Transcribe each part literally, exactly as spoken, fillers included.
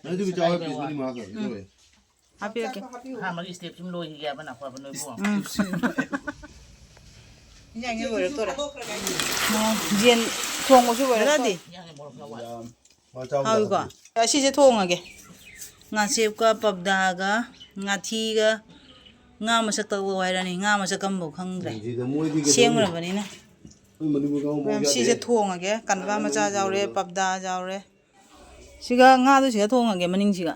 ꯅꯪ ꯑꯗꯨꯒꯤ ꯆꯥꯎ ꯍꯥꯏꯕ ꯄꯤꯁ ꯃꯔꯤ ꯃꯉꯥ ꯈꯛ ꯂꯣꯏꯔꯦ꯫ ꯍꯥꯄꯤꯔꯛꯀꯦ꯫ ꯑꯍꯥꯟꯕꯒꯤ step ꯁꯤꯃ ꯂꯣꯏꯈꯤꯒꯦ ꯍꯥꯏꯕ ꯅꯥꯀꯣ ꯍꯥꯏꯕ ꯅꯣꯏꯕꯨ꯫ ꯎꯝ꯫ ꯏꯟꯖꯥꯡꯁꯦ ꯂꯣꯏꯔꯛꯇꯣꯔꯦ꯫ ꯑꯣ, ꯌꯦꯟ ꯊꯣꯡꯕꯁꯨ ꯂꯣꯏꯔꯛꯇꯣꯔꯦ꯫ ꯏꯟꯖꯥꯡꯁꯦ ꯃꯣꯔꯣꯛ ꯈꯔ ꯋꯥꯠꯂꯤ꯫ ꯍꯥꯎꯏꯀꯣ? ꯑꯁꯤꯁꯦ ꯊꯣꯡꯉꯒꯦ꯫ ꯉꯥꯁꯦꯞꯀ ꯄꯞꯗꯥꯒ ꯉꯥꯊꯤꯒ ꯉꯥ ꯃꯁꯛ ꯇꯧꯕ ꯍꯥꯏꯔꯅꯤ꯫ ꯉꯥ ꯃꯁꯛ ꯀꯝꯕꯧ ꯈꯪꯗ꯭ꯔꯦ꯫ ꯁꯦꯝꯈ꯭ꯔꯕꯅꯤꯅ꯫ ꯃꯌꯥꯝ ꯁꯤꯁꯦ ꯊꯣꯡꯉꯒꯦ꯫ ꯀꯟꯕ ꯃꯆꯥ ꯌꯥꯎꯔꯦ, ꯄꯞꯗꯥ ꯌꯥꯎꯔꯦ꯫ ꯁꯤꯒ ꯉꯥꯗꯨ ꯁꯤꯒ ꯊꯣꯡꯉꯒꯦ ꯃꯅꯤꯡꯁꯤꯒ꯫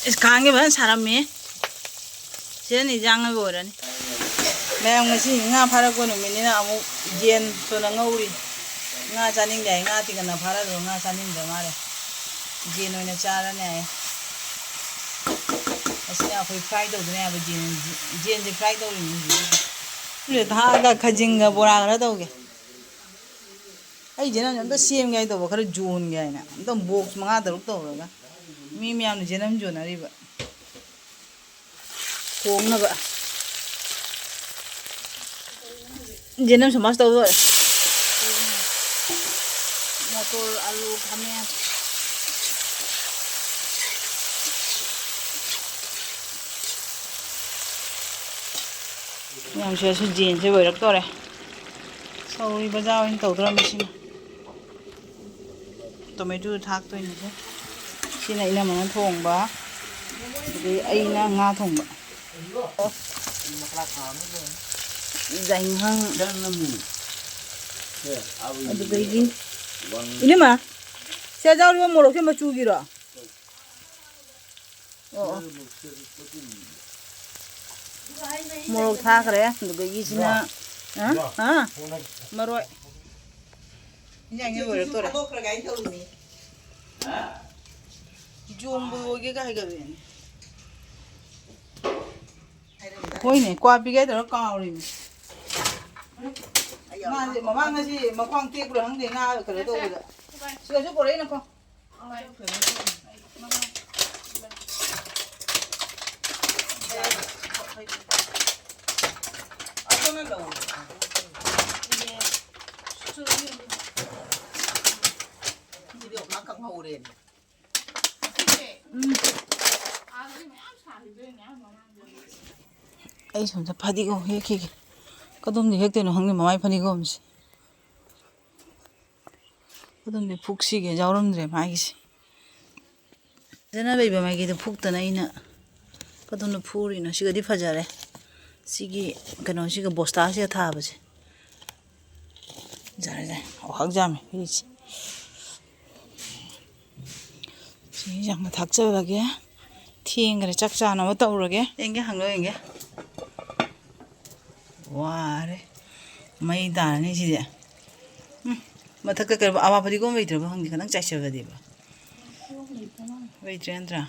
ꯏꯁ, ꯈꯥꯡꯁꯦ ꯐꯖꯅ ꯁꯥꯔꯝꯃꯦ꯫ ꯁꯤꯗꯅ ꯏꯟꯖꯥꯡ ꯑꯣꯏꯕ ꯑꯣꯏꯔꯅꯤ꯫ ꯃꯌꯥꯝ ꯉꯁꯤ ꯉꯥ ꯐꯥꯔꯛꯄ ꯅꯨꯃꯤꯠꯅꯤꯅ ꯑꯃꯨꯛ ꯌꯦꯟ ꯁꯣꯟꯅ ꯉꯧꯔꯤ꯫ ꯉꯥ ꯆꯥꯅꯤꯡꯗꯦ ꯍꯥꯏ, ꯉꯥ ꯇꯤꯡꯉꯅ ꯐꯥꯔꯛꯑꯒ ꯉꯥ ꯆꯥꯅꯤꯡꯗ꯭ꯔ ꯃꯥꯜꯂꯦ꯫ ꯌꯦꯟ ꯑꯣꯏꯅ ꯆꯥꯔꯅꯤ ꯍꯥꯏ꯫ ꯑꯁꯤꯅ ꯑꯩꯈꯣꯏ fry ꯇꯧꯗꯣꯏꯅꯦ ꯍꯥꯏꯕ ꯌꯦꯟ, ꯌꯦꯟꯁꯦ fry ꯇꯧꯔꯤꯅꯤ ꯍꯧꯖꯤꯛ꯫ ꯁꯤꯗ ꯊꯥꯛꯑꯒ ꯈꯥꯖꯤꯡꯒ ꯕꯣꯔꯥ ꯈꯔ ꯇꯧꯒꯦ꯫ ꯑꯩ ꯖꯦꯅꯝꯁꯦ ꯑꯝꯇ ꯁꯦꯝꯒꯦ ꯍꯥꯏ ꯇꯧꯕ, ꯈꯔ ꯌꯣꯟꯒꯦ ꯍꯥꯏꯅ꯫ ꯑꯝꯇ box ꯃꯉꯥ ꯇꯔꯨꯛ ꯇꯧꯔꯒ꯫ ꯃꯤ ꯃꯌꯥꯝꯅ ꯖꯦꯅꯝ ꯌꯣꯟꯅꯔꯤꯕ꯫ ꯊꯣꯡꯅꯕ꯫ ꯖꯦꯅꯝ ꯁꯃꯥꯁ ꯇꯧ ꯂꯣꯏꯔꯦ꯫ ꯃꯣꯇꯣꯔ, ꯑꯂꯨ, ꯈꯥꯃꯦꯟ꯫ ꯃꯌꯥꯝꯁꯤꯗꯁꯨ ꯖꯦꯟꯁꯦ ꯂꯣꯏꯔꯛꯇꯣꯔꯦ꯫ ꯁꯧꯔꯤ ꯕꯖꯥꯔ ꯑꯣꯏꯅ ꯇꯧꯗꯣꯔꯝꯃꯤ ꯁꯤꯅ꯫ ꯇꯣꯃꯦꯇꯣ ꯊꯥꯛꯇꯣꯏꯅꯤꯁꯦ꯫ ꯁꯤꯅ ꯏꯅꯝꯃꯅ ꯊꯣꯡꯕ꯫ ꯑꯗꯩ ꯑꯩꯅ ꯉꯥ ꯊꯣꯡꯕ꯫ ꯌꯥꯏꯉꯪ꯫ ꯑꯗꯨꯗꯒꯤ ꯏꯅꯝꯃ, ꯁꯤ ꯑꯖꯥꯎꯔꯤꯕ ꯃꯣꯔꯣꯛꯁꯦ ꯃꯆꯨꯒꯤꯔꯣ? ꯑꯣ, ꯑꯣ꯫ ꯃꯣꯔꯣꯛ ꯊꯥꯈ꯭ꯔꯦ꯫ ꯑꯗꯨꯗꯒꯤ ꯁꯤꯅ, ꯑ? ꯑ? ꯃꯔꯣꯏ꯫ ꯏꯟꯖꯥꯡꯁꯦ ꯂꯣꯏꯔꯛꯇꯣꯔꯦ꯫ ꯌꯣꯡꯕꯨ ꯂꯣꯏꯒꯦꯒ ꯍꯥꯏꯒꯠꯂꯛꯑꯦꯅꯦ꯫ ꯍꯣꯏꯅꯦ, ꯀ꯭ꯋꯥ ꯄꯤꯒꯦ ꯇꯧꯔ ꯀꯥꯎꯔꯤꯅꯦ꯫ ꯃꯥꯁꯦ ꯃꯃꯥꯡ ꯉꯁꯤ ꯃꯈ꯭ꯋꯥꯡ ꯇꯦꯛꯄ꯭ꯔꯥ ꯈꯪꯗꯦ, ꯉꯥ ꯀꯩꯅꯣ ꯇꯧꯕꯗ꯫ ꯁꯤꯗꯁꯨ ꯄꯨꯔꯛꯏꯅꯀꯣ꯫ ꯁꯤꯗꯤ ꯑꯣ ꯉꯥ ꯀꯪꯍꯧꯔꯦꯅꯦ꯫ ꯎꯝ꯫ ꯑꯩ ꯁꯣꯝꯗ ꯐꯗꯤꯒꯣꯝ ꯍꯦꯛꯈꯤꯒꯦ꯫ ꯀꯗꯣꯝꯗ ꯍꯦꯛꯇꯣꯏꯅꯣ ꯈꯪꯗꯦ ꯃꯃꯥꯏ ꯐꯗꯤꯒꯣꯝꯁꯦ꯫ ꯀꯗꯣꯝꯗ ꯐꯨꯛꯁꯤꯒꯦ ꯌꯥꯎꯔꯝꯗ꯭ꯔꯦ ꯃꯥꯒꯤꯁꯦ꯫ ꯐꯖꯅ ꯂꯩꯕ ꯃꯥꯏꯒꯤꯗꯣ ꯐꯨꯛꯇꯅ ꯑꯩꯅ ꯀꯗꯣꯝꯗ ꯐꯨꯔꯤꯅꯣ? ꯁꯤꯒꯗꯤ ꯐꯖꯔꯦ꯫ ꯁꯤꯒꯤ ꯀꯩꯅꯣꯁꯤꯒ ꯕꯣꯁꯇꯥꯁꯤꯒ ꯊꯥꯕꯁꯦ꯫ ꯌꯥꯔꯦ, ꯌꯥꯔꯦ꯫ ꯑꯣ, ꯍꯛ ꯌꯥꯝꯃꯦ ꯐꯤꯁꯦ꯫ ꯁꯤ ꯌꯥꯝꯅ ꯊꯥꯛꯆꯜꯂꯒꯦ꯫ ꯊꯦꯡꯈ꯭ꯔꯦ, ꯆꯥꯛ ꯆꯥꯅꯕ ꯇꯧꯔꯒꯦ꯫ ꯌꯦꯡꯒꯦ, ꯍꯪꯗꯣ ꯌꯦꯡꯒꯦ꯫ ꯋꯥꯔꯦ꯫ ꯃꯩ ꯇꯥꯔꯅꯤ ꯁꯤꯗꯤ꯫ ꯎꯝ, ꯃꯊꯛꯇ ꯀꯩꯅꯣ ꯑꯋꯥ ꯐꯗꯤꯒꯣꯝ ꯂꯩꯇ꯭ꯔꯕ ꯈꯪꯗꯦ, ꯈꯤꯇꯪ ꯆꯥꯏꯁꯜꯂꯗꯤꯕ꯫ ꯂꯩꯇ꯭ꯔꯦ ꯅꯠꯇ꯭ꯔꯥ?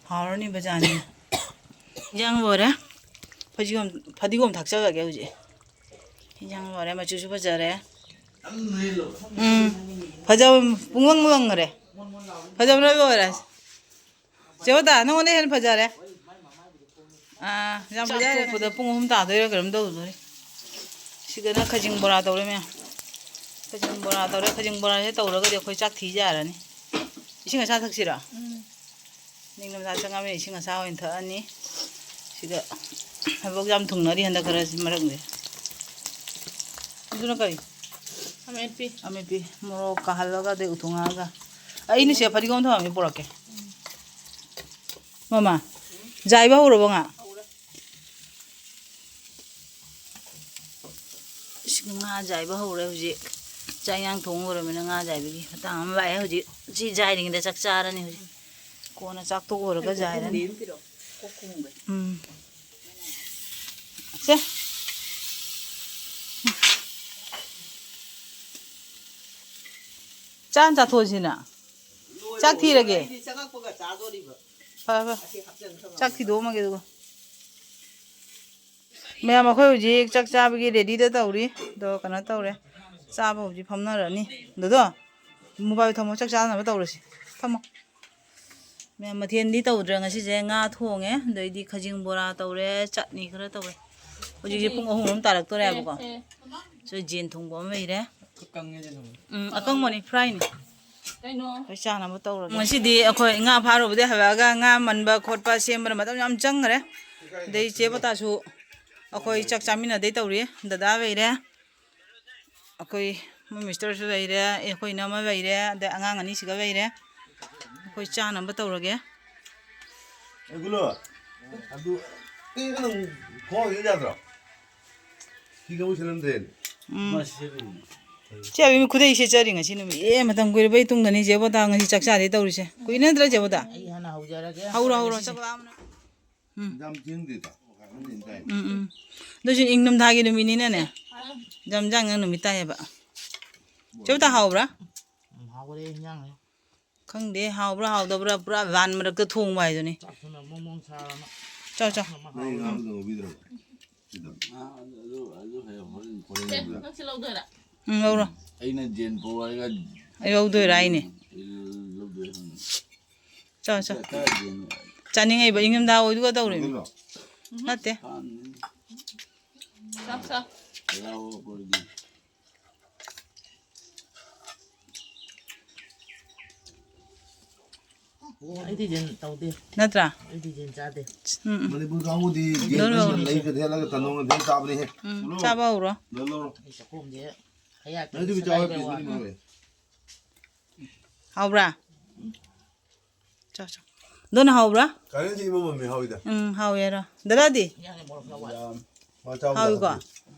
ꯍꯥꯎꯔꯅꯤ ꯕꯖꯥꯔꯅꯤ꯫ ꯏꯟꯖꯥꯡ ꯂꯣꯏꯔꯦ꯫ ꯐꯗꯤꯒꯣꯝ, ꯐꯗꯤꯒꯣꯝ ꯊꯥꯛꯆꯜꯂꯒꯦ ꯍꯧꯖꯤꯛ꯫ ꯏꯟꯖꯥꯡ ꯂꯣꯏꯔꯦ, ꯃꯆꯨꯁꯨ ꯐꯖꯔꯦ꯫ ꯎꯝ, ꯐꯖꯕ ꯄꯨꯡꯋꯪ ꯋꯪꯈ꯭ꯔꯦ꯫ ꯐꯖꯕꯅ ꯂꯣꯏꯔꯦ꯫ ꯆꯦ ꯍꯣꯗꯥ, ꯅꯉꯣꯟꯗ ꯍꯦꯟꯅ ꯐꯖꯔꯦ꯫ ꯑꯥ, ꯌꯥꯝ ꯆꯥꯛ ꯐꯖꯔꯦ꯫ ꯇꯣꯛꯄꯗ ꯄꯨꯡ ꯑꯍꯨꯝ ꯇꯥꯗꯣꯏꯔꯥ ꯀꯩꯅꯣꯝ ꯇꯧꯗꯣꯔꯤ꯫ ꯁꯤꯗꯅ ꯈꯖꯤꯡ ꯕꯣꯔꯥ ꯇꯧꯔꯦ ꯃꯌꯥꯝ꯫ ꯈꯖꯤꯡ ꯕꯣꯔꯥ ꯇꯧꯔꯦ꯫ ꯈꯖꯤꯡ ꯕꯣꯔꯥꯁꯦ ꯇꯧꯔꯒꯗꯤ ꯑꯩꯈꯣꯏ ꯆꯥꯛ ꯊꯤ ꯌꯥꯔꯅꯤ꯫ ꯏꯁꯤꯡ ꯑꯁꯥ ꯊꯛꯁꯤꯔꯣ? ꯎꯝ꯫ ꯅꯤꯡꯊꯝꯊꯥ ꯆꯪꯉꯛꯑꯕꯅꯤꯅ ꯏꯁꯤꯡ ꯑꯁꯥ ꯑꯣꯏꯅ ꯊꯛꯑꯅꯤ꯫ ꯁꯤꯗ ꯊꯕꯛ ꯌꯥꯝ ꯊꯨꯡꯅꯔꯤ ꯍꯟꯗꯛ ꯈꯔꯁꯤ ꯃꯔꯛꯁꯦ꯫ ꯑꯗꯨꯅ ꯀꯔꯤ? ꯑꯃꯦꯠꯄꯤ꯫ ꯑꯃꯦꯠꯄꯤ꯫ ꯃꯣꯔꯣꯛ ꯀꯥꯍꯜꯂꯒ ꯑꯗꯩ ꯎꯊꯣꯡꯉꯛꯑꯒ꯫ ꯑꯩꯅ ꯁꯤꯗ ꯐꯗꯤꯒꯣꯝ ꯊꯝꯃꯝꯃꯤ ꯄꯨꯔꯛꯀꯦ꯫ ꯃꯃꯥ, ꯌꯥꯏꯕ ꯍꯧꯔꯕꯣ ꯉꯥ? ꯍꯧꯔꯦ꯫ ꯏꯁ, ꯉꯥ ꯌꯥꯏꯕ ꯍꯧꯔꯦ ꯍꯧꯖꯤꯛ꯫ ꯆꯥꯛ ꯏꯟꯖꯥꯡ ꯊꯣꯡ ꯂꯣꯏꯔꯕꯅꯤꯅ ꯉꯥ ꯌꯥꯏꯕꯒꯤ ꯃꯇꯥꯡ ꯑꯃ ꯂꯥꯛꯑꯦ ꯍꯧꯖꯤꯛ꯫ ꯁꯤ ꯌꯥꯏꯔꯤꯉꯩꯗ ꯆꯥꯛ ꯆꯥꯔꯅꯤ ꯍꯧꯖꯤꯛ꯫ ꯀꯣꯟꯅ ꯆꯥꯛ ꯇꯣꯛ ꯂꯣꯏꯔꯒ ꯌꯥꯏꯔꯅꯤ꯫ ꯎꯝ꯫ ꯁꯦ꯫ ꯆꯥ ꯑꯃ ꯆꯥꯊꯣꯛꯑꯁꯤꯅ꯫ ꯆꯥꯛ ꯊꯤꯔꯒꯦ꯫ ꯑꯩꯗꯤ ꯆꯪꯉꯛꯄꯒ ꯆꯥꯗꯣꯔꯤꯕ꯫ ꯐꯔꯦ, ꯐꯔꯦ꯫ ꯑꯁꯤ ꯍꯥꯞꯆꯤꯟꯈ꯭ꯔꯣ꯫ ꯆꯥꯛ ꯊꯤꯗꯣꯛꯑꯝꯃꯒꯦ ꯑꯗꯨꯒ꯫ ꯃꯌꯥꯝ, ꯑꯩꯈꯣꯏ ꯍꯧꯖꯤꯛ ꯆꯥꯛ ꯆꯥꯕꯒꯤ ready ꯗ ꯇꯧꯔꯤ꯫ ꯑꯗꯣ ꯀꯩꯅꯣ ꯇꯧꯔꯦ꯫ ꯆꯥꯕ ꯍꯧꯖꯤꯛ ꯐꯝꯅꯔꯅꯤ꯫ ꯗꯣꯗꯣ, mobile ꯊꯝꯃꯣ, ꯆꯥꯛ ꯆꯥꯅꯕ ꯇꯧꯔꯁꯤ꯫ ꯊꯝꯃꯣ꯫ ꯃꯌꯥꯝ, ꯃꯊꯦꯜꯗꯤ ꯇꯧꯗ꯭ꯔꯦ ꯉꯁꯤꯁꯦ꯫ ꯉꯥ ꯊꯣꯡꯉꯦ, ꯑꯗꯩꯗꯤ ꯈꯖꯤꯡ ꯕꯣꯔꯥ ꯇꯧꯔꯦ, ꯆꯠꯅꯤ ꯈꯔ ꯇꯧꯔꯦ꯫ ꯍꯧꯖꯤꯛꯁꯦ ꯄꯨꯡ ꯑꯍꯨꯝ ꯑꯃ ꯇꯥꯔꯛꯇꯣꯔꯦ ꯍꯥꯏꯕꯀꯣ꯫ ꯁꯤꯗ ꯌꯦꯟ ꯊꯣꯡꯕ ꯑꯃ ꯂꯩꯔꯦ꯫ ꯀꯪꯉꯦ ꯑꯗꯨꯝ꯫ ꯎꯝ, ꯑꯀꯪꯕꯅꯤ, fry ꯅꯤ꯫ ꯀꯩꯅꯣ? ꯑꯩꯈꯣꯏ ꯆꯥꯅꯕ ꯇꯧꯔꯒꯦ꯫ ꯉꯁꯤꯗꯤ ꯑꯩꯈꯣꯏ ꯉꯥ ꯐꯥꯔꯨꯕꯗꯩ ꯍꯜꯂꯛꯑꯒ ꯉꯥ ꯃꯟꯕ ꯈꯣꯠꯄ ꯁꯦꯝꯕꯗ ꯃꯇꯝ ꯌꯥꯝ ꯆꯪꯈ꯭ꯔꯦ꯫ ꯑꯗꯩ ꯆꯦ ꯕꯣꯇꯥꯁꯨ ꯑꯩꯈꯣꯏ ꯆꯥꯛ ꯆꯥꯃꯤꯟꯅꯗꯩ ꯇꯧꯔꯤ꯫ ꯗꯗꯥ ꯂꯩꯔꯦ, ꯑꯩꯈꯣꯏ ꯃꯣꯏ ꯃꯤꯁꯇꯔꯁꯨ ꯂꯩꯔꯦ, ꯑꯦ, ꯑꯩꯈꯣꯏ ꯏꯅꯝꯃ ꯂꯩꯔꯦ, ꯑꯗꯩ ꯑꯉꯥꯡ ꯑꯅꯤꯁꯤꯒ ꯂꯩꯔꯦ꯫ ꯑꯩꯈꯣꯏ ꯆꯥꯅꯕ ꯇꯧꯔꯒꯦ꯫ ꯑꯦ, ꯒꯨꯂꯣ, ꯑꯗꯨ ꯀꯩꯅꯣ ꯅꯪ ꯈꯣꯡ ꯌꯥꯗ꯭ꯔꯣ? ꯁꯤꯒ ꯑꯃꯨꯛ ꯁꯤꯜꯂꯝꯗ꯭ꯔꯦꯅꯦ꯫ ꯎꯝ꯫ ꯃꯥ ꯁꯤꯖꯤꯟꯅꯩꯅꯦ꯫ ꯆꯦ ꯑꯕꯤ ꯈꯨꯗꯩ ꯁꯦꯠꯆꯔꯤ ꯉꯁꯤ ꯅꯨꯃꯤꯠ꯫ ꯑꯦ, ꯃꯇꯝ ꯀꯨꯏꯔꯕꯩ ꯇꯨꯡꯗꯅꯤ ꯆꯦ ꯕꯣꯇꯥ ꯉꯁꯤ ꯆꯥꯛ ꯆꯥꯗꯩ ꯇꯧꯔꯤꯁꯦ꯫ ꯀꯨꯏꯅ ꯅꯠꯇ꯭ꯔ ꯆꯦ ꯕꯣꯇꯥ? ꯑꯩ ꯍꯥꯟꯅ ꯍꯧꯖꯔꯒꯦ꯫ ꯍꯧꯔꯣ, ꯍꯧꯔꯣ, ꯉꯁꯤꯗꯤ꯫ ꯆꯥꯛ ꯂꯥꯝꯕꯅ꯫ ꯎꯝ꯫ ꯌꯥꯝ ꯊꯦꯡꯗꯦꯗ꯫ ꯎꯝ, ꯎꯝ꯫ ꯑꯗꯨꯁꯨ ꯏꯪꯊꯝꯊꯥꯒꯤ ꯅꯨꯃꯤꯠꯅꯤꯅꯅꯦ꯫ ꯌꯥꯝ ꯏꯟꯖꯥꯡ ꯅꯪ ꯅꯨꯃꯤꯠ ꯇꯥꯏꯌꯦꯕ꯫ ꯆꯦ ꯕꯣꯇꯥ ꯍꯥꯎꯕ꯭ꯔꯥ? ꯎꯝ, ꯍꯥꯎꯈꯔꯦ ꯏꯟꯖꯥꯡꯁꯦ꯫ ꯈꯪꯗꯦ, ꯍꯥꯎꯕ꯭ꯔꯥ ꯍꯥꯎꯗꯕ꯭ꯔꯥ, ꯄꯨꯔꯥ ꯂꯥꯟ ꯃꯔꯛꯇ ꯊꯣꯡꯕ ꯍꯥꯏꯗꯨꯅꯤ꯫ ꯆꯥꯛꯇꯨꯅ ꯃꯣꯡ ꯃꯣꯡ ꯁꯥꯔ ꯑꯃ꯫ ꯆꯥꯎ, ꯆꯥꯎ꯫ ꯆꯥꯛꯇꯨꯅ ꯃꯍꯥꯎ ꯅꯪ ꯑꯃ꯫ ꯉꯥꯗꯨꯗ ꯉꯧꯕꯤꯗ꯭ꯔꯕ? ꯁꯤꯗ꯫ ꯑꯥ, ꯑꯗꯨ, ꯑꯗꯨ ꯍꯌꯦꯡ ꯍꯣꯔꯦꯟ ꯀꯣꯟꯅ ꯑꯦ, ꯉꯧꯕꯤꯔ꯫ ꯅꯪ ꯁꯤ ꯂꯧꯗꯣꯏꯔꯥ? ꯎꯝ, ꯂꯧꯔꯣ꯫ ꯑꯩꯅ ꯖꯦꯟ ꯄꯣꯛꯑꯒ ꯑꯩ ꯂꯧꯗꯣꯏꯔꯥ ꯍꯥꯏꯅꯦ꯫ ꯑꯩ ꯂꯧꯗꯣꯏꯔꯥ ꯍꯪꯉꯤ꯫ ꯆꯥꯎ, ꯆꯥꯎ꯫ ꯈꯔ ꯖꯦꯟ ꯆꯥꯅꯤꯡꯉꯩꯕ ꯏꯪꯊꯝꯊꯥ ꯑꯣꯏꯗꯨꯒ ꯇꯧꯔꯤꯃꯤ꯫ ꯂꯧꯗꯣꯏꯔꯣ? ꯅꯠꯇꯦ꯫ ꯄꯥꯝꯃꯤ꯫ ꯆꯥꯎ, ꯆꯥꯎ꯫ ꯌꯥꯎꯕ ꯑꯣꯏꯔꯗꯤ꯫ ꯑꯩꯗꯤ ꯖꯦꯟ ꯇꯧꯗꯦ꯫ ꯅꯠꯇ꯭ꯔꯥ? ꯑꯩꯗꯤ ꯖꯦꯟ ꯆꯥꯗꯦ꯫ ꯎꯝ, ꯎꯝ꯫ ꯃꯅꯤꯄꯨꯔ ꯀꯥꯡꯕꯨꯗꯤ ꯂꯧꯔꯣ, ꯖꯦꯟ ꯂꯧꯔꯣ꯫ ꯂꯩꯇ꯭ꯔꯗꯤ ꯍꯦꯜꯂꯒ ꯇꯟꯗꯣꯡ ꯑꯗꯨꯝ ꯆꯥꯕꯅꯦꯍꯦ꯫ ꯎꯝ, ꯆꯥꯕ ꯍꯧꯔꯣ꯫ ꯂꯧꯔꯣ, ꯂꯧꯔꯣ꯫ ꯑꯩ ꯆꯥꯛꯈꯣꯝꯁꯦ ꯈꯌꯥꯛꯇ ꯅꯪꯗꯤ ꯆꯥꯎ ꯁꯦꯒꯥꯏꯕꯩ ꯄꯤꯁ ꯃꯔꯤ ꯋꯥꯅꯤ꯫ ꯃꯉꯥ꯫ ꯍꯥꯎꯕ꯭ꯔꯥ? ꯆꯥꯎ, ꯆꯥꯎ꯫ ꯗꯣꯟ ꯍꯥꯎꯕ꯭ꯔꯥ? ꯀꯔꯦꯟꯁꯤ ꯏꯃꯝ ꯃꯝꯃꯦ, ꯍꯥꯎꯏꯗ꯫ ꯎꯝ, ꯍꯥꯎꯋꯦ ꯍꯥꯏꯔꯣ꯫ ꯗꯗꯥꯗꯤ? ꯏꯟꯖꯥꯡꯁꯦ ꯃꯣꯔꯣꯛ ꯈꯔ ꯋꯥꯠꯂꯦ꯫ ꯌꯥꯝ ꯃꯥ ꯆꯥꯎ ꯍꯥꯎꯏꯀꯣ? ꯆꯥꯎ꯫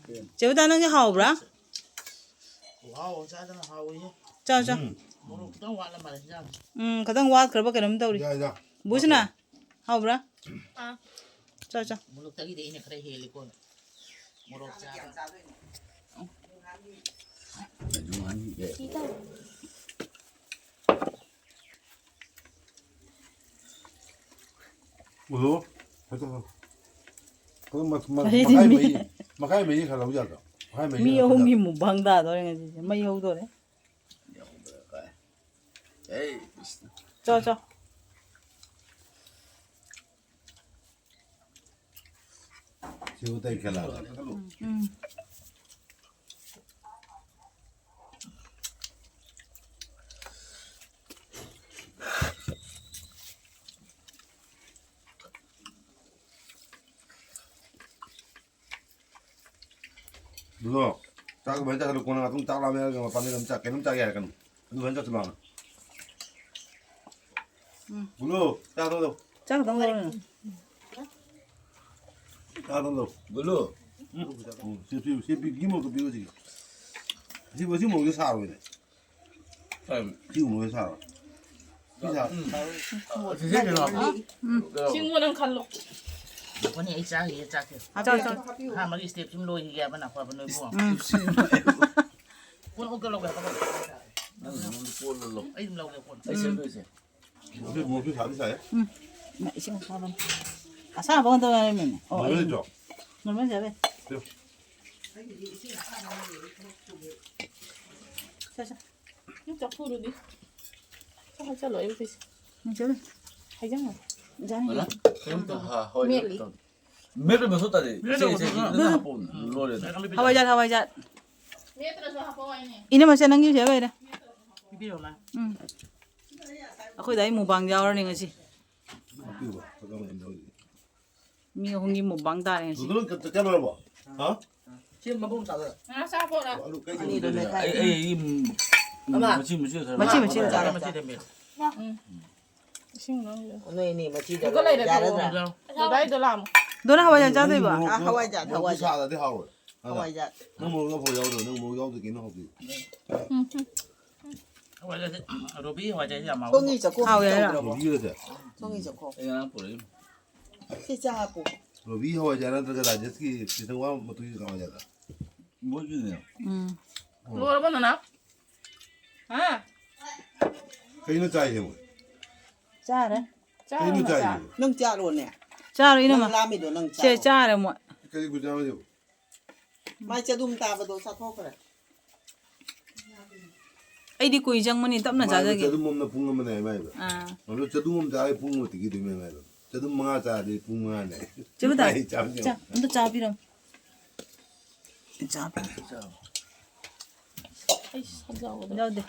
ꯆꯦ ꯕꯣꯇꯥ, ꯅꯪꯒꯤ ꯍꯥꯎꯕ꯭ꯔꯥ? ꯈꯨꯍꯥꯎ ꯑꯃ ꯆꯥꯗꯅ ꯍꯥꯎꯏꯍꯦ꯫ ꯆꯥꯎ, ꯆꯥꯎ꯫ ꯎꯝ꯫ ꯃꯣꯔꯣꯛ ꯈꯤꯇꯪ ꯋꯥꯠꯂ ꯃꯥꯜꯂꯦ ꯏꯟꯖꯥꯡꯁꯦ꯫ ꯎꯝ, ꯈꯤꯇꯪ ꯋꯥꯠꯈ꯭ꯔꯕ ꯀꯩꯅꯣꯝ ꯇꯧꯔꯤ꯫ ꯌꯥꯏꯗ꯫ ꯕꯨꯁꯅꯥ, ꯍꯥꯎꯕ꯭ꯔꯥ? ꯑꯥ꯫ ꯆꯥꯎ, ꯆꯥꯎ꯫ ꯃꯣꯔꯣꯛꯇꯒꯤꯗꯤ ꯑꯩꯅ ꯈꯔ ꯍꯦꯜꯂꯤꯀꯣ꯫ ꯃꯣꯔꯣꯛ ꯆꯥꯕ꯫ ꯎꯂꯣ꯫ ꯑꯗꯨ ꯃ-, ꯃ-, ꯑꯩꯗꯤ ꯃꯈꯥꯏ ꯃꯤ ꯃꯔꯤ, ꯃꯈꯥꯏ ꯃꯔꯤ ꯈꯔ ꯂꯧ ꯌꯥꯗ꯭ꯔꯣ? ꯃꯈꯥꯏ ꯃꯔꯤ ꯃꯤ ꯈꯔ ꯂꯧ ꯑꯍꯨꯝꯒꯤ ꯌꯥꯗ꯭ꯔꯣ? ꯃꯨꯛꯕꯥꯡ ꯇꯥꯗꯧꯔꯦ ꯉꯁꯤꯁꯦ꯫ ꯃꯩ ꯍꯧꯗꯣꯔꯦ꯫ ꯑꯦ, ꯆꯣ, ꯆꯣ꯫ ꯁꯤꯕꯨ ꯇꯩ ꯈꯦꯂꯥ꯫ ꯎꯝ꯫ ꯑꯗꯣ ꯆꯥꯛ ꯑꯗꯨꯃꯥꯏꯅ ꯆꯥꯁꯤꯜꯂꯨ, ꯀꯣꯟꯅ ꯉꯥꯛꯇꯪ ꯆꯥꯛ ꯂꯥꯝꯃꯦ ꯍꯥꯏꯔꯒ ꯃꯄꯥꯟꯗ ꯑꯗꯨꯝ ꯆꯥꯛ ꯀꯩꯅꯣꯝ ꯆꯥꯒꯦ ꯍꯥꯏꯔꯛꯀꯅꯨ꯫ ꯑꯗꯨꯃꯥꯏꯅ ꯆꯥꯁꯤꯜꯂꯨ ꯍꯥꯟꯅ꯫ ꯎꯝ꯫ ꯕꯨꯂꯨ, ꯆꯥ ꯊꯛꯑꯣ꯫ ꯆꯥꯛ ꯈꯛꯇꯪ ꯂꯧꯔꯣ꯫ ꯆꯥ ꯈꯛꯇꯪ ꯂꯧ꯫ ꯕꯨꯂꯨ꯫ ꯎꯝ, ꯁꯤ ꯄꯤꯌꯨ, ꯁꯤ ꯄꯤꯌꯨ, ꯁꯤ ꯃꯣꯔꯣꯛꯇꯣ ꯄꯤꯌꯨ ꯍꯧꯖꯤꯛꯀꯤ꯫ ꯁꯤ, ꯁꯤ ꯃꯣꯔꯣꯛꯁꯦ ꯁꯥꯔꯣꯏꯅꯦ꯫ ꯁꯤ ꯎ ꯃꯣꯔꯣꯛꯁꯦ ꯁꯥꯔꯣꯏ꯫ ꯁꯤ ꯁꯥ-, ꯁꯥꯔꯣꯏ꯫ ꯁꯤꯡꯉꯣ ꯅꯪ ꯈꯜꯂꯣ꯫ ꯉꯥꯏꯈꯣꯅꯦ, ꯑꯩ ꯆꯥꯈꯤꯒꯦ, ꯆꯥꯛꯁꯦ꯫ ꯍꯥꯞꯄꯤꯌꯨ, ꯆꯥꯛ, ꯆꯥꯛ꯫ ꯍꯥꯄꯤꯌꯨ꯫ ꯑꯍꯥꯟꯕꯒꯤ step ꯁꯤꯃ ꯂꯣꯏꯈꯤꯒꯦ ꯍꯥꯏꯕ, ꯅꯥꯀꯣ ꯍꯥꯏꯕ ꯅꯣꯏꯕꯨ꯫ ꯎꯝ꯫ ꯀꯣꯟ ꯑꯣꯛꯇ ꯂꯧꯒꯦ ꯍꯥꯏꯕ꯫ ꯅꯪ ꯅꯪ ꯀꯣꯜꯂꯣ꯫ ꯑꯩ ꯑꯗꯨꯝ ꯂꯧꯒꯦ, ꯀꯣꯟ꯫ ꯑꯩ ꯁꯦꯝꯗꯣꯏꯁꯦ꯫ ꯃꯣꯔꯣꯛꯁꯦ ꯁꯥꯗꯤ ꯁꯥꯏꯌꯦ꯫ ꯎꯝ꯫ ꯏꯃꯥ, ꯏꯁꯤꯡ ꯑꯁꯥꯕꯅꯤ꯫ ꯑꯁꯥꯕ ꯉꯥꯛꯇ ꯉꯥꯏꯔꯝꯃꯦꯅꯦ꯫ ꯑꯣ, ꯅꯣꯏ ꯑꯩ ꯂꯩꯇ꯭ꯔꯣ? ꯅꯣꯔꯃꯦꯜ ꯆꯥꯕ ꯌꯥꯏ꯫ ꯆꯣ꯫ ꯁꯦ, ꯁꯦ꯫ ꯅꯪ ꯆꯥꯛ ꯊꯣꯡꯉꯨꯔꯗꯤ꯫ ꯆꯥꯛ ꯍꯥꯞꯆꯜꯂꯣ, ꯑꯌꯨꯛꯀꯤꯁꯦ꯫ ꯎꯝ, ꯆꯠꯂꯨ꯫ ꯍꯥꯏꯖꯪꯉꯣ꯫ ꯏꯟꯖꯥꯡ ꯃꯥꯅ? ꯀꯩꯝꯇ ꯍꯥ-, ꯍꯣꯏ, ꯃꯦꯠꯂꯤ꯫ ꯇꯧ-, ꯃꯦꯠꯄ ꯃꯊꯧ ꯇꯥꯗꯦ꯫ ꯃꯦꯠꯄ ꯁꯦ, ꯁꯦ, ꯃꯊꯧ ꯁꯦ, ꯇꯥꯗꯦ꯫ ꯅꯪ ꯍꯥꯞꯄꯛꯑꯣꯅꯦ꯫ ꯂꯣꯏꯔꯦꯅꯦ꯫ ꯍꯋꯥꯏꯖꯥꯔ, ꯍꯋꯥꯏꯖꯥꯔ꯫ ꯃꯦꯠꯇ꯭ꯔꯁꯨ ꯍꯥꯞꯄꯛꯑꯣ ꯍꯥꯏꯅꯦ꯫ ꯏꯅꯝꯃ, ꯁꯦ ꯅꯪꯒꯤꯁꯦ ꯂꯣꯏꯔꯦ꯫ ꯄꯤꯕꯤꯔꯣ, ꯃꯥ꯫ ꯎꯝ꯫ ꯑꯩꯈꯣꯏꯗꯥꯏ ꯃꯨꯛꯕꯥꯡ ꯌꯥꯎꯔꯅꯤ ꯉꯁꯤ꯫ ꯍꯥꯞꯄꯤꯌꯨꯕ, ꯐꯖꯅ ꯌꯥꯎꯔꯤ꯫ ꯃꯤ ꯑꯍꯨꯝꯒꯤ ꯃꯨꯛꯕꯥꯡ ꯇꯥꯔꯦ ꯉꯁꯤ꯫ ꯗꯨꯗꯨ ꯅꯪ ꯀ-, ꯀ-, ꯀꯌꯥ ꯂꯣꯏꯔꯕꯣ? ꯍꯥ? ꯁꯤ ꯃꯄꯨꯝ ꯆꯥꯗꯣꯏꯔꯥ? ꯉꯥ ꯆꯥ ꯄꯣꯔꯥ꯫ ꯑꯂꯨ ꯀꯩ ꯑꯅꯤꯗꯣ ꯊꯣꯡꯗꯣꯏꯅꯣ? ꯃꯦꯠꯈꯥꯏ꯫ ꯑꯩ, ꯑꯩ, ꯑꯩ, ꯎꯝ, ꯑꯃ꯫ ꯃꯆꯤ, ꯃꯆꯤ ꯑꯣꯏꯅ ꯃꯆꯤ, ꯃꯆꯤ ꯊꯝꯃꯣ꯫ ꯆꯥꯔꯣ꯫ ꯃꯆꯤ ꯊꯝꯃꯦ꯫ ꯎꯝ꯫ ꯏꯁꯤꯡ ꯂꯧꯔꯣ꯫ ꯅꯣꯏ ꯑꯅꯤ ꯃꯆꯤꯗ ꯑꯗꯨꯒ ꯂꯩꯔꯦ ꯌꯥꯔꯗ꯭ꯔꯥ? ꯊꯣꯡꯉꯣ꯫ ꯗꯗꯥꯏꯗꯣ ꯂꯥꯛꯑꯃꯣ꯫ ꯗꯣꯅ ꯍꯋꯥꯏꯖꯥꯔ ꯆꯥꯗꯣꯏꯕ? ꯃꯣꯔꯣꯛꯇꯣ, ꯑꯥ, ꯍꯋꯥꯏꯖꯥꯔ, ꯃꯣꯔꯣꯛꯇꯣ ꯍꯋꯥꯏꯖꯥꯔ꯫ ꯁꯥꯗ꯭ꯔꯗꯤ ꯍꯥꯎꯔꯣꯏ꯫ ꯅꯠꯇ꯭ꯔꯥ? ꯍꯋꯥꯏꯖꯥꯔ꯫ ꯅꯪ ꯃꯣꯔꯣꯛ ꯑꯐꯥꯎ ꯌꯥꯎꯗ꯭ꯔꯣ? ꯅꯪ ꯃꯣꯔꯣꯛ ꯌꯥꯎꯗ꯭ꯔꯗꯤ ꯀꯩꯅꯣ ꯍꯥꯎꯇꯦ꯫ ꯎꯝ꯫ ꯍꯋꯥꯏꯖꯥꯔꯁꯦ, ꯔꯣꯕꯤ ꯍꯋꯥꯏꯖꯥꯔꯁꯦ ꯌꯥꯝ ꯍꯥꯎꯋꯦ꯫ ꯁꯣꯝꯒꯤ ꯆꯥꯛꯈꯣꯝ ꯍꯥꯎꯋꯦ ꯍꯥꯏꯔꯣ? ꯇꯧꯗ꯭ꯔꯕꯣ? ꯔꯣꯕꯤꯒꯁꯦ? ꯁꯣꯝꯒꯤ ꯆꯥꯛꯈꯣꯝ꯫ ꯑꯩ ꯉꯔꯥꯡ ꯄꯨꯔꯛꯏ꯫ ꯁꯤ ꯆꯥ ꯍꯥꯞꯄꯨ꯫ ꯔꯣꯕꯤ ꯍꯋꯥꯏꯖꯥꯔ ꯅꯠꯇ꯭ꯔꯒ ꯔꯥꯖꯦꯁꯀꯤ ꯆꯤꯆꯪꯋꯥ ꯃꯇꯨꯒꯤ ꯍꯋꯥꯏꯖꯥꯔ? ꯃꯣꯏꯒꯤꯅꯦ꯫ ꯎꯝ꯫ ꯂꯣꯏꯔꯕꯣ ꯅꯅꯥꯎ? ꯍꯥ? ꯀꯩꯅꯣ ꯆꯥꯏꯁꯦ ꯃꯣꯏ? ꯆꯥꯔꯦ꯫ ꯀꯩꯅꯣ ꯆꯥꯔꯦ꯫ ꯆꯥꯏꯁꯦ? ꯅꯪ ꯆꯥꯔꯣꯅꯦ꯫ ꯆꯥꯔꯣ, ꯏꯅꯝꯃ꯫ ꯅꯪ ꯂꯥꯝꯃꯤꯗꯣ ꯅꯪ ꯁꯦ, ꯆꯥꯔꯣ꯫ ꯆꯥꯔꯦ ꯃꯣꯏ꯫ ꯀꯔꯤ ꯀꯨꯏ ꯆꯥꯔꯣꯏꯁꯦ? ꯃꯥꯏ ꯆꯗꯨꯝ ꯇꯥꯕꯗꯣ ꯆꯥꯊꯣꯛꯈ꯭ꯔꯦ꯫ ꯑꯩꯗꯤ ꯀꯨꯏ ꯆꯪꯕꯅꯤ, ꯇꯞꯅ ꯃꯥꯏꯗꯣ ꯆꯥꯖꯒꯦ꯫ ꯆꯗꯨꯝ ꯑꯃꯅ ꯄꯨꯡ ꯑꯃꯅꯦ ꯍꯥꯏ ꯃꯥꯏꯗꯣ꯫ ꯑꯥ꯫ ꯑꯗꯣ ꯆꯗꯨꯝ ꯑꯃ ꯆꯥꯔꯗꯤ ꯄꯨꯡ ꯑꯃ ꯇꯤꯛꯈꯤꯗꯣꯏꯅꯦ ꯃꯥꯏꯗꯣ꯫ ꯆꯗꯨꯝ ꯃꯉꯥ ꯆꯥꯔꯗꯤ ꯄꯨꯡ ꯃꯉꯥꯅꯦ꯫ ꯆꯦ ꯕꯨꯇꯥ, ꯑꯩ ꯆꯥꯕ ꯆꯥ, ꯌꯥꯝ ꯑꯝꯇ ꯆꯥꯕꯤꯔꯝꯃꯨ꯫ ꯆꯥ꯫ ꯑꯩ ꯁꯖꯥꯎꯗ꯫ ꯌꯥꯎꯗꯦ꯫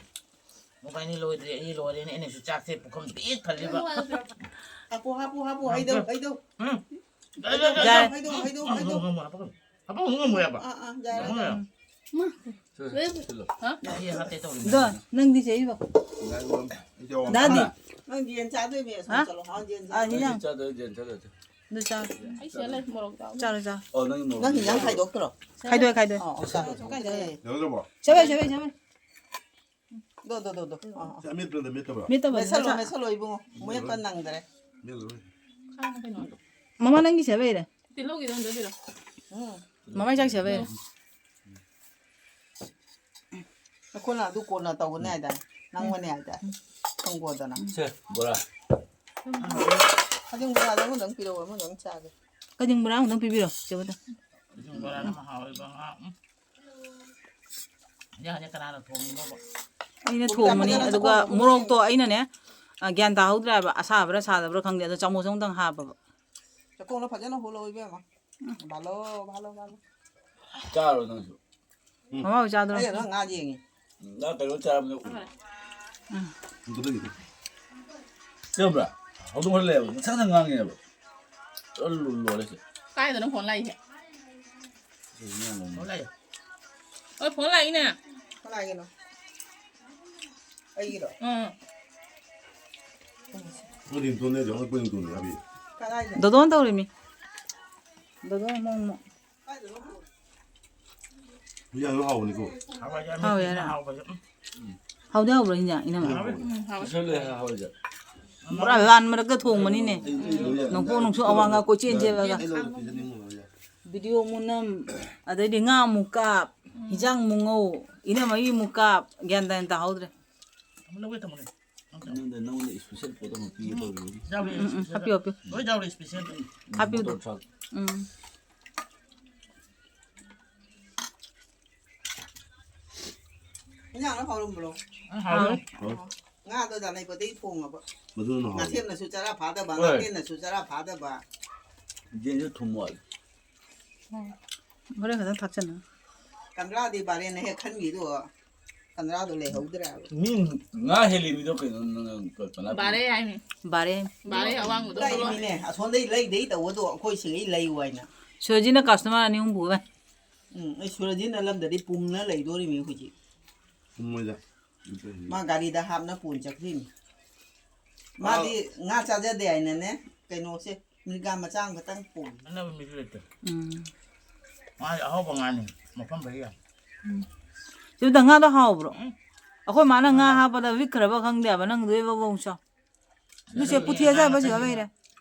ꯃꯕꯥꯏꯅꯤ ꯂꯣꯏꯗ꯭ꯔꯤ, ꯑꯩ ꯂꯣꯏꯔꯦꯅꯦ꯫ ꯑꯩꯅꯁꯨ ꯆꯥꯛꯁꯦ ꯄꯨꯈꯝ ꯄꯤꯛ ꯊꯜꯂꯤꯕ꯫ ꯍꯥꯞꯄꯣ, ꯍꯥꯞꯄꯣ, ꯍꯥꯄꯣ꯫ ꯍꯩꯗꯧ, ꯍꯩꯗꯧ꯫ ꯎꯝ꯫ ꯍꯩꯗꯧ, ꯌꯥꯔꯦ꯫ ꯍꯩꯗꯧ, ꯍꯩꯗꯧ, ꯍꯩꯗꯧ꯫ ꯎꯝ, ꯎꯝ, ꯎꯝ, ꯍꯥꯞꯄꯣ꯫ ꯊꯕꯛ ꯑꯃꯨꯛ ꯉꯝꯃꯣꯏ ꯍꯥꯏꯕ꯫ ꯑꯥ, ꯑꯥ, ꯌꯥꯔꯦ꯫ ꯉꯝꯃꯣꯏ ꯍꯥꯏꯕ꯫ ꯁꯤꯜꯂꯣ, ꯁꯤꯜꯂꯣ꯫ ꯍꯥ? ꯌꯥ, ꯌꯥ, ꯍꯥꯠꯇꯦ ꯇꯧꯔꯤꯅꯦ꯫ ꯑꯗꯣ, ꯅꯪꯗꯤ ꯆꯦ ꯏꯕꯣ? ꯗꯥꯗꯤ? ꯅꯪ ꯌꯦꯟ ꯆꯥꯗꯣꯏꯅꯦ, ꯁꯨꯝ ꯍꯥ? ꯆꯠꯂꯣ, ꯍꯥ, ꯌꯦꯟ ꯑꯥ, ꯆꯥꯗꯣꯏꯅꯦ꯫ ꯍꯤꯟꯖꯥꯡ꯫ ꯅꯪ ꯆꯥꯗꯣꯏ ꯌꯦꯟ ꯆꯥꯗꯣꯏ ꯅꯠꯇꯦ꯫ ꯑꯗꯨ ꯆꯥ-, ꯑꯩ ꯁꯤꯗ ꯂꯩ, ꯃꯣꯔꯣꯛ ꯆꯥꯕ꯫ ꯆꯥꯔꯣ, ꯆꯥꯔꯣ꯫ ꯑꯣ, ꯅꯪ ꯃꯣꯔꯣꯛ ꯅꯪ ꯍꯤꯟꯖꯥꯡ ꯆꯥꯗꯣꯏ꯫ ꯈꯥꯏꯗꯣꯛꯇ꯭ꯔꯣ? ꯈꯥꯏꯗꯣꯛꯑꯦ, ꯈꯥꯏꯗꯣꯛꯑꯦ꯫ ꯑꯣ, ꯑꯣ, ꯆꯥꯔꯣ꯫ ꯌꯥꯗ꯭ꯔꯕꯣ? ꯁꯦꯝꯃꯦ, ꯁꯦꯝꯃꯦ, ꯁꯦꯝꯃꯦ꯫ ꯗꯣ, ꯗꯣ, ꯗꯣ, ꯗꯣ꯫ ꯑꯥ, ꯑꯥ꯫ ꯁꯤ ꯑꯃꯦꯠꯄꯗ ꯃꯦꯠꯇꯕ꯭ꯔꯥ? ꯃꯦꯠꯇꯕ, ꯃꯦꯠꯁꯜꯂꯣ, ꯃꯦꯠꯁꯜꯂꯣ꯫ ꯃꯦꯠꯁꯜꯂꯣ, ꯏꯕꯨꯡꯉꯣ꯫ ꯃꯦꯠꯄ ꯅꯪꯗ꯭ꯔꯦ꯫ ꯃꯦꯠꯂꯔꯣꯏ꯫ ꯃꯃꯥ, ꯅꯪꯒꯤ ꯁꯦꯝꯕꯩꯔꯦ? ꯇꯤꯜꯍꯧꯒꯤꯗꯣ ꯑꯝꯇ ꯄꯤꯔꯛꯑꯣ꯫ ꯎꯝ꯫ ꯃꯃꯥꯏ ꯆꯥꯛ ꯁꯦꯝꯕꯩꯔꯦ? ꯑꯩꯈꯣꯏꯅ ꯑꯗꯨ ꯀꯣꯟꯅ ꯇꯧꯒꯅꯤ ꯍꯥꯏꯗꯥꯏ? ꯅꯪꯉꯣꯅꯦ ꯍꯥꯏꯗꯥꯏ? ꯈꯪꯒꯣꯗꯅ꯫ ꯁꯦ, ꯕꯣꯔꯥ꯫ ꯀꯛꯆꯤꯡ ꯕꯣꯔꯥꯗꯣ ꯑꯃꯗꯪ ꯄꯤꯔꯛꯑꯣ, ꯑꯃꯗꯪ ꯆꯥꯒꯦ꯫ ꯀꯛꯆꯤꯡ ꯕꯣꯔꯥ ꯑꯃꯗꯪ ꯄꯤꯕꯤꯔꯣ, ꯆꯦ ꯍꯣꯏꯗ꯫ ꯀꯛꯆꯤꯡ ꯕꯣꯔꯥꯅ ꯃꯍꯥꯎ ꯑꯣꯏꯕ ꯉꯥ꯫ ꯎꯝ꯫ ꯏꯟꯖꯥꯡꯁꯦ ꯀꯅꯥꯅ ꯊꯣꯡꯉꯤꯅꯣꯕ? ꯑꯩꯅ ꯊꯣꯡꯕꯅꯤ, ꯐꯖꯅ ꯑꯗꯨꯒ ꯆꯥꯛꯈꯨꯝꯗ ꯃꯣꯔꯣꯛꯇꯣ ꯑꯩꯅꯅꯦ, ꯑ, ꯒ꯭ꯌꯥꯟ ꯇꯥꯍꯧꯗ꯭ꯔꯦꯕ, ꯑꯁꯥꯕ꯭ꯔꯥ ꯁꯥꯗꯕ꯭ꯔꯥ ꯈꯪꯗꯦ, ꯑꯗꯣ ꯆꯥꯃꯁ ꯑꯃꯗꯪ ꯍꯥꯞꯄꯕ꯫ ꯆꯥꯛꯈꯨꯝꯗ ꯐꯖꯅ ꯍꯨꯜꯂꯣ ꯏꯕꯦꯝꯃ꯫ ꯎꯝ꯫ ꯚꯥꯂꯣ, ꯚꯥꯂꯣ, ꯚꯥꯂꯣ꯫ ꯆꯥꯔꯣ ꯅꯪꯁꯨ꯫ ꯎꯝ꯫ ꯃꯃꯥ ꯍꯣꯏ ꯆꯥꯗ꯭ꯔꯣ? ꯑꯩꯅ ꯅꯪ ꯉꯥ ꯌꯦꯡꯉꯤ꯫ ꯅꯪ ꯀꯩꯅꯣ ꯆꯥꯕꯗꯣ ꯎꯏ꯫ ꯎꯝ꯫ ꯈꯪꯕ꯭ꯔꯥ? ꯍꯧꯗꯣꯡ ꯈꯔ ꯂꯩꯌꯦꯕ, ꯃꯁꯥꯅ ꯉꯥꯡꯉꯦꯕ꯫ ꯂꯣꯏꯔꯦ, ꯂꯣꯏꯔꯦ ꯁꯦ꯫ ꯀꯥꯏꯗꯅꯣ ꯐꯣꯟ ꯂꯥꯛꯏꯁꯦ? ꯁꯤ ꯉꯥꯡꯉꯣ꯫ ꯐꯣꯟ ꯂꯥꯛꯑꯦ꯫ ꯍꯣꯏ, ꯐꯣꯟ ꯂꯥꯛꯏꯅꯦ꯫ ꯀꯅꯥꯒꯤꯅꯣ? ꯑꯩꯒꯤꯔꯣ? ꯎꯝ꯫ ꯑꯩꯈꯣꯏ ꯔꯤꯡꯇꯣꯟꯅꯦ, ꯑꯩꯈꯣꯏ ꯔꯤꯡꯇꯣꯟꯅꯦ ꯍꯥꯏꯕꯤ꯫ ꯀꯗꯥꯏꯗ? ꯗꯣꯗꯣꯟ ꯇꯧꯔꯤꯃꯤ꯫ ꯗꯣꯗꯣꯟ ꯑꯃꯨꯛ ꯑꯃꯨꯛ꯫ ꯀꯥꯏꯗꯅꯣ? ꯍꯤꯟꯖꯥꯡꯗꯣ ꯍꯥꯎꯕꯅꯤꯀꯣ꯫ ꯍꯥꯎꯋꯦ, ꯌꯥꯔꯦ꯫ ꯍꯥꯎꯕꯁꯦ꯫ ꯎꯝ꯫ ꯍꯥꯎꯗꯤ ꯍꯥꯎꯕ꯭ꯔꯣ ꯍꯤꯟꯖꯥꯡ, ꯏꯅꯝꯃ? ꯎꯝ, ꯍꯥꯎꯋꯦ꯫ ꯄꯨꯔꯥ ꯂꯥꯟ ꯃꯔꯛꯇ ꯊꯣꯡꯕꯅꯤꯅꯦ꯫ ꯅꯣꯡꯄꯣꯛ ꯅꯨꯡꯁꯨ ꯑꯋꯥꯡꯒ ꯀꯣꯏꯆꯦꯟ ꯆꯦꯜꯂꯒ꯫ ꯚꯤꯗꯤꯑꯣ ꯑꯃꯨꯛ ꯅꯝ, ꯑꯗꯩꯗꯤ ꯉꯥ ꯑꯃꯨꯛ ꯀꯥꯞ, ꯍꯤꯟꯖꯥꯡ ꯑꯃꯨꯛ ꯉꯧ, ꯏꯅꯝꯃꯒꯤ ꯑꯃꯨꯛ ꯀꯥꯞ, ꯒ꯭ꯌꯥꯟ ꯇꯥꯏꯟ ꯇꯥꯍꯧꯗ꯭ꯔꯦ꯫ ꯅꯪꯉꯣꯟꯗ, ꯅꯪꯉꯣꯟꯗ special ꯄꯣꯠ ꯑꯃ ꯄꯤꯒꯦ ꯇꯧꯔꯤꯕꯅꯤ꯫ ꯎꯝ, ꯎꯝ, ꯍꯥꯄꯤꯌꯨ, ꯍꯥꯄꯤꯌꯨ꯫ ꯂꯣꯏ ꯌꯥꯎꯔꯦ special꯫ ꯍꯥꯄꯤꯌꯨ꯫ Motor truck꯫ ꯎꯝ꯫ ꯏꯟꯖꯥꯡꯅ ꯍꯥꯎꯔꯝꯕ꯭ꯔꯣ? ꯎꯝ, ꯍꯥꯎꯔꯦ꯫ ꯍꯥꯎꯔꯦ꯫ ꯉꯥꯗꯣ ꯗꯥ ꯂꯩꯕꯗꯩ ꯊꯣꯡꯉꯕ꯫ ꯃꯗꯨꯅ ꯍꯥꯎꯔꯦ꯫ ꯉꯥꯁꯦꯝꯅꯁꯨ ꯆꯔꯥ ꯐꯥꯗꯕ, ꯍꯣꯏ꯫ ꯉꯥꯇꯦꯟꯅꯁꯨ ꯆꯔꯥ ꯐꯥꯗꯕ꯫ ꯌꯦꯟꯁꯨ ꯊꯨꯝ ꯋꯥꯠꯂꯤ꯫ ꯍꯣꯔꯦꯟ ꯈꯛꯇꯪ ꯊꯥꯛꯆꯟꯅ꯫ ꯀꯪꯒ꯭ꯔꯥꯗꯤ ꯕꯥꯔꯦꯟꯅ ꯍꯦꯛ ꯈꯟꯈꯤꯗꯣ, ꯀꯪꯒ꯭ꯔꯥꯗꯣ ꯂꯩꯍꯧꯗ꯭ꯔꯦꯕ꯫ ꯃꯤ ꯉꯥ ꯍꯦꯜꯂꯤ ꯃꯤꯗꯣ ꯀꯩꯅꯣ ꯅꯪ ꯀꯜꯄꯅꯥ ꯕꯥꯔꯦ ꯍꯥꯏꯅꯤ꯫ ꯕꯥꯔꯦ꯫ ꯕꯥꯔꯦ ꯑꯋꯥꯡꯕꯗꯣ꯫ ꯂꯩꯃꯤꯅꯦ, ꯑꯁꯣꯝꯗꯩ ꯂꯩꯗꯩ ꯇꯧꯕꯗꯣ ꯑꯩꯈꯣꯏ ꯁꯤꯡꯉꯩ ꯂꯩꯌꯨ ꯍꯥꯏꯅ꯫ ꯁꯨꯔꯖꯤꯅ customer ꯑꯅꯤ ꯑꯍꯨꯝ ꯄꯨꯔꯦ꯫ ꯎꯝ, ꯑꯩ ꯁꯨꯔꯖꯤꯅ ꯂꯝꯗꯗꯤ ꯄꯨꯝꯅ ꯂꯩꯗꯣꯔꯤꯃꯤ ꯍꯧꯖꯤꯛ꯫ ꯄꯨꯝꯃꯣꯏꯗ꯫ ꯃꯥ ꯒꯥꯔꯤꯗ ꯍꯥꯞꯅ ꯄꯨꯟ ꯆꯠꯈ꯭ꯔꯤꯃꯤ꯫ ꯃꯥꯗꯤ ꯉꯥ ꯆꯥꯖꯗꯦ ꯍꯥꯏꯅꯅꯦ, ꯀꯩꯅꯣꯁꯦ, ꯃꯤꯔꯒꯥ ꯃꯆꯥ ꯑꯃꯈꯛꯇꯪ ꯄꯨꯏ꯫ ꯑꯅꯧꯕ ꯃꯤꯁꯨ ꯂꯩꯇꯦ꯫ ꯎꯝ꯫ ꯃꯥꯗꯤ ꯑꯍꯥꯎꯕ ꯉꯥꯅꯤ, ꯃꯐꯝ ꯐꯩ ꯌꯥꯝ꯫ ꯎꯝ꯫ ꯁꯤꯕꯨꯗ ꯉꯥꯗꯣ ꯍꯥꯎꯕ꯭ꯔꯣ? ꯎꯝ꯫ ꯑꯩꯈꯣꯏ ꯃꯥꯅ ꯉꯥ ꯍꯥꯎꯋꯦ꯫ ꯍꯥꯞꯄꯗ ꯋꯤꯛꯈ꯭ꯔꯕ ꯈꯪꯗꯦꯕ, ꯅꯪꯗꯨ ꯏꯕ ꯕꯣꯡ ꯆꯥꯎ꯫ ꯑꯗꯨꯁꯦ ꯄꯨꯊꯤ ꯑꯁꯥꯕꯁꯨ ꯌꯥꯎ ꯂꯩꯔꯦ꯫